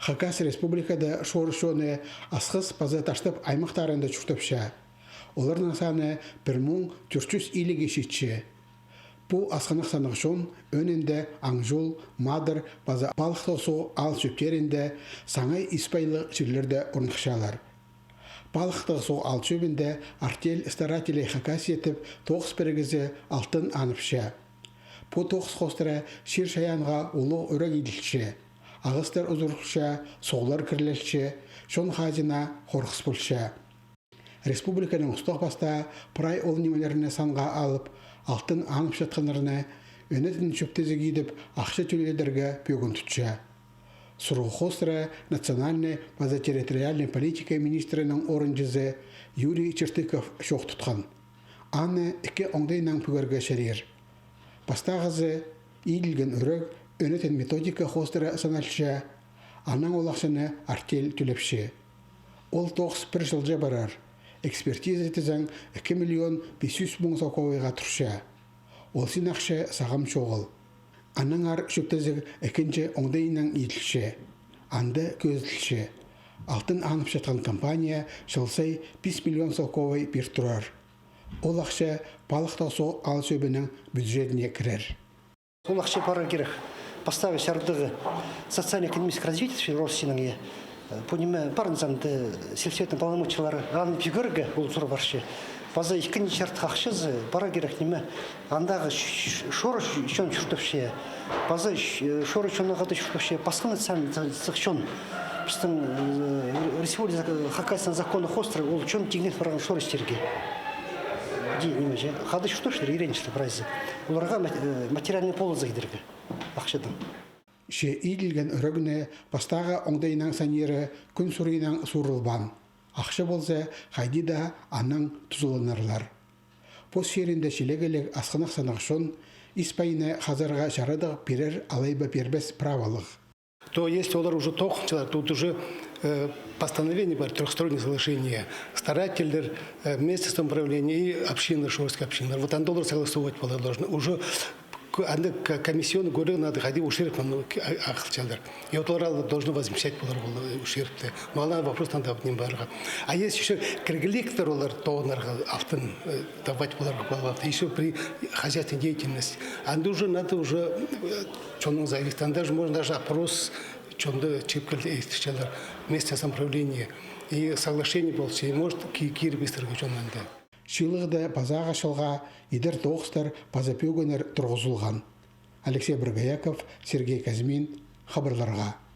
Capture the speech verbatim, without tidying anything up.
Хакас Республикада шоры чоны Асхыс паза Таштып аймахтарында чуртапча. Оларның саны пір муң тӧрт чӱс иліге читче. Пу асхынах саннығ чон ӧӧнінде Аңҷул, Мадар паза Палыхтығ суғ аал чӧптерінде, саңай ис пайлығ чирлерде орныхчалар. Палыхтығ суғ аал чӧбінде «Артель старателей Хакасии» тіп тоғыс пірігізі алтын анапча. Пу тоғыс хоостыра чир-чайаанға улуғ ӱрек иділче, ағастар узурылча, суғлар кірілче, чон хазина хорғыс полча. Республиканың устағ-пастаа прай ол нимелерні санға алып, алтын анапчатханнарны ӧнетін чӧптезіг идіп, ахча тӧледерге пӧгін тутча. Сурығ хоостыра национальнай паза территориальнай политика министрінің орынҷызы Юрий Чертыков чоох тутхан. Аны ікі оңдайнаң пӱгерге чарир. Пастағызы, иділген ӱрек ӧнетін методика хоостыра саналча, анаң ол ахчаны «Артель» тӧлепче. Ол тоғыс пір чылҷа парар. Экспертиза тізең, ікі миллион пис чӱс муң салковайға турча. Ол син ахча сағам чоғыл. Аннаңар чӧптезіг ікінҷі оңдайнаң иділче. Анда кӧзіділче: алтын анапчатхан компания чыл сай пис миллион салковай пир турар. Ол ахча Палыхтығ суғ аал чӧбінің бюджетіне кірер. Ол ахча парар кирек. Пастағы чардығы социально-экономическое развитие Россияның, е, пу ниме пар, анда сельсоветнің полномочиялары, аны пӱгерге ол сур парча. Паза ікінҷі чардығы ахчазы парар кирек ниме, андағы ш-, ш-, шоры чон чуртапча. Паза ш-, шоры чоннаң хада чуртапча пасха национальностьтығ чон. Пістің, э, республика Хакасияның законы хоостыра ол чон тиңнес парған шоры чирге. Ди ниме че, хада чуртапчалар, иренчілер прайзы. Оларға мат-, э, материальный польза идерге ахчадаң. Че иділген ӱрегні пастағы оңдайнаң саниры кӱн сурыйнаң суурылбаан. Ахча полза, хайди даа анаң тузаланарлар. Пос чирінде чилегеліг асхынах саннығ чон ис пайны хазарға чарадығ пирер алай ба пирбес праволығ. То есть олар уже тоғынчалар, тут уже, э, постановление бар, трёхстороннее соглашение. Старательлер, э, местное самоуправление и община, шорская община. Вот анда олар согласовывать полар должны. Уже к-, анда к-, комиссионный кӧрерге надо, хайди ущерб, ну, к-, а-, ахылчалар. И вот олар должны возмещать полар ол, э, ущербті. Но ана вопрос надо ниме парарға. А есть ещё кіргіліктер олар тоғынарға алтын, э, давать поларға полар. Ещё при хозяйственной деятельности. Анда уже надо уже, э, чонның зависит. Анда же можно даже опрос чонды чыып килді, истічелер, местное самоуправление. И соглашение полча, и может ки-, киріп истерге чон анда. Чыылығда пазағы чылға идер тоғыстар паза пӧгіннер турғызылған. Алексей Боргояков, Сергей Козьмин, хабарларға.